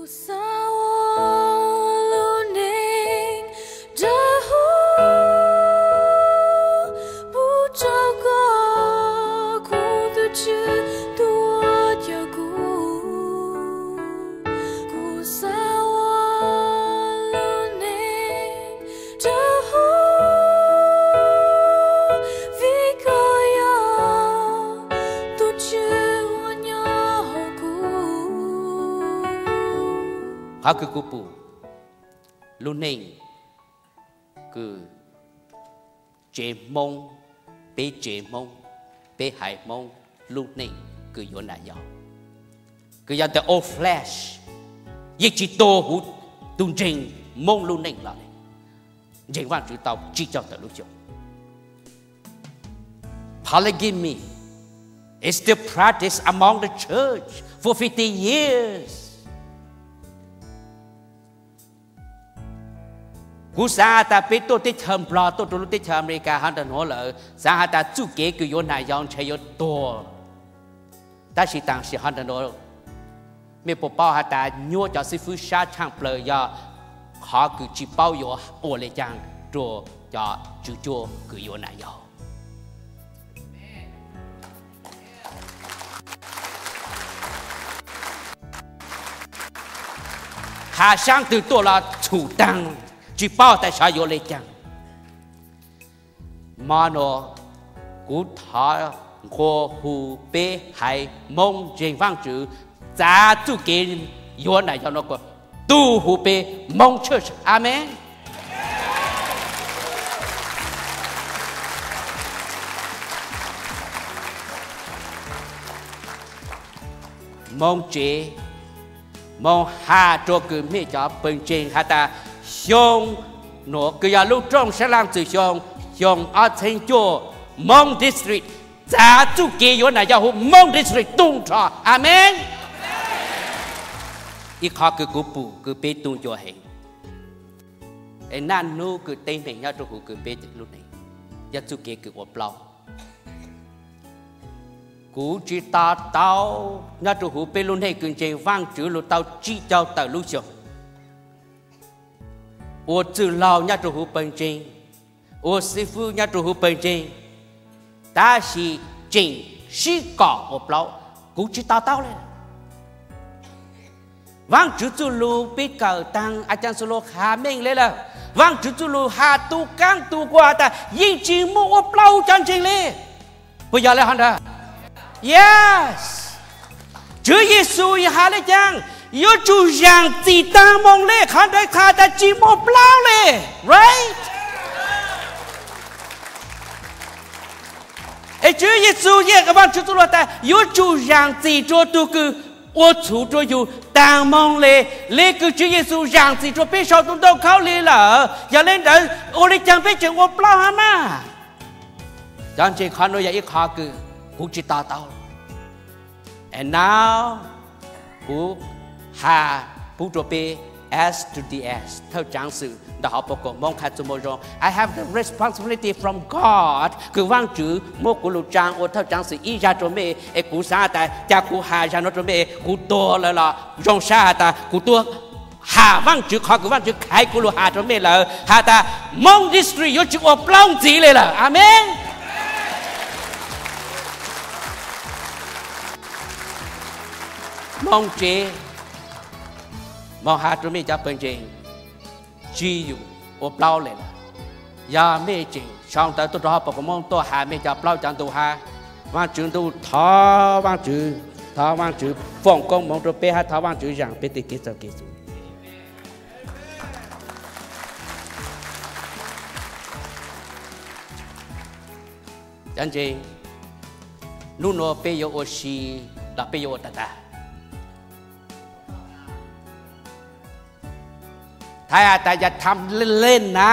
Kuv xav ua lub neej dawb huv, pub rau koj khub tus Tswv tuaj cawm kuv. Kuv xav ua lub neej dawb huv, vim koj yog tus Tswv uas nyob hauv kuv. Qhov kws kuv pum lub neej kws tsev Hmoob, peb tsev Hmoob, peb haiv Hmoob lub neej kws yuav nram yau, kws yog the old flesh, yeej tsis tuag huv tus ntseeg Hmoob lub neej los li. Ntseeg Vaajtswv tau tsib caug tawm lub xyoo. Polygamy is still practiced among the church for fifty years. Kuv xaav has tas peb tuaj teb chaws Nplog, tuaj rua lub teb chaws America hov nrag nuav lawm, xaav has tas txuj kev kws yuav nram yau ntshe yuav tuag. Tab sis taam sim hov nrag nuav, mej puas paub has tas nyuab cov xib fwb sab tshaaj plawg yog qhov kws tsis paub yuav ua le caag rua cov tswv cuab kws yuav nram yau. Has saab twg tuaj los txhum taag, tsis paub tas xyov yuav le caag. Mo nuav kuv thov nqua hu peb haiv Moob ntseeg Vaajtswv txav txuj kev yuav nram yau nuav kuas tu huv peb Moob Church. Amees. Moob tsev, moog has rua kws mej cov pawg ntseeg has tas xyoo nuav kws yog lub rooj sab laj txwm xyoo, xyoo ob txheeb cuaj, Moob District txav txuj kev yuav nram yau huv Moob District tu nrho. Amees. Ib qhov kws kuv pum kws peb tu ncua heev, es naj nub kws teeb meem nyob rua huv kws peb lub neej yog txuj kev kws ua plaub. Kuv tsis to taub nyob rua huv peb lub neej kws ntseeg Vaajtswv lug tau tsib caug tawm lub xyoo, ua txwj laug nyob rua huv pawg ntseeg, ua xib fwb nyob rua huv pawg ntseeg, tab sis tseem sib kom ua plaub. Kuv tsis to taub le. Vaajtswv txuj lug peb kawm taag, a caa xu lug has meej le lawm. Vaajtswv txuj lug has tu kaab tu kua has tas yeej tsis muaj ua plaub cov ntseeg le. Puas yog le hov ntawd? Yes. Tswv Yexus has le caag? Yuav tsum zaam txim taag moog le, qhov ntawd qha tas tsis muaj plaub le. Right? Es Tswv Yexus, Vaajtswv txuj lug tas yuav tsum zaam txim rua tug kws ua txhuv rua yug taag moog le. Le kws Tswv Yexus zaam txim rua peb sau ntuj ntaub khaub lig lawm, yog le ntawd ua le caag peb tseem ua plaub hab mas? Cov ntseeg, qhov nuav yog ib qho kws kuv tsis to taub. And now, kuv has pub rua peb as to D S, thawj tsaav xwm ntawm hauv pawg koom Moob Qha Txuj Moo Zoo. I have the responsibility from God, kws Vaajtswv muab kuv lug tsaa ua thawj tsaav xwm ib zag rua mej, es kuv xaav tas ca kuv has zag nuav rua mej, kuv tuag lawm los zoo sab has tas kuv tuaj has Vaajtswv qhov kws Vaajtswv khaiv kuv lug has rua mej lawm, has tas Moob District yuav tsis ua plaub ntxiv le lawm. Amees. Moob tsev, moog has rua mej cov pawg ntseeg, tsis yuav ua plaub le lawm. Yog mej tseem sau ntawv tuaj rua hauv pawg koom Moob tuaj has mej cov plaub cov ntu hab, Vaajtswv ntuj, thov Vaajtswv, thov Vaajtswv foom koob moov rua peb hab thov Vaajtswv zaam peb tej kev txawj kev xwm. Cov ntseeg, nub nuav peb yuav ua si los peb yuav ua tag tag? Thaib has tas yog tham leej leej na,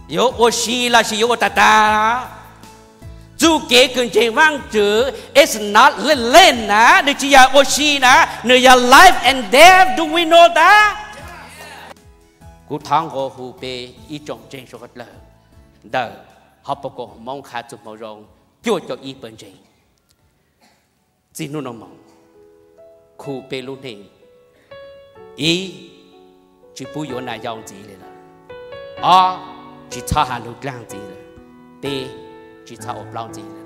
yuav ua si los sis yuav ua tag tag? Txuj kev kws ntseeg Vaajtswv is not leej leej na, nwg tsis yog ua si na, nwg yog life and death. Do we know that? Kuv thov nqua hu peb ib tsoom ntseeg suav dlawg ntawm hauv pawg koom Moob Qha Txuj Moo Zoo cuaj caum ib pawg ntseeg, txij nub nuav moog khu peb lub neej Ib, tsis pub yuav nas yau ntxiv li lawm. Ob, tsis txhob has lug dlaag ntxiv lawm. Peb, tsis txhob ua plaub ntxiv li lawm.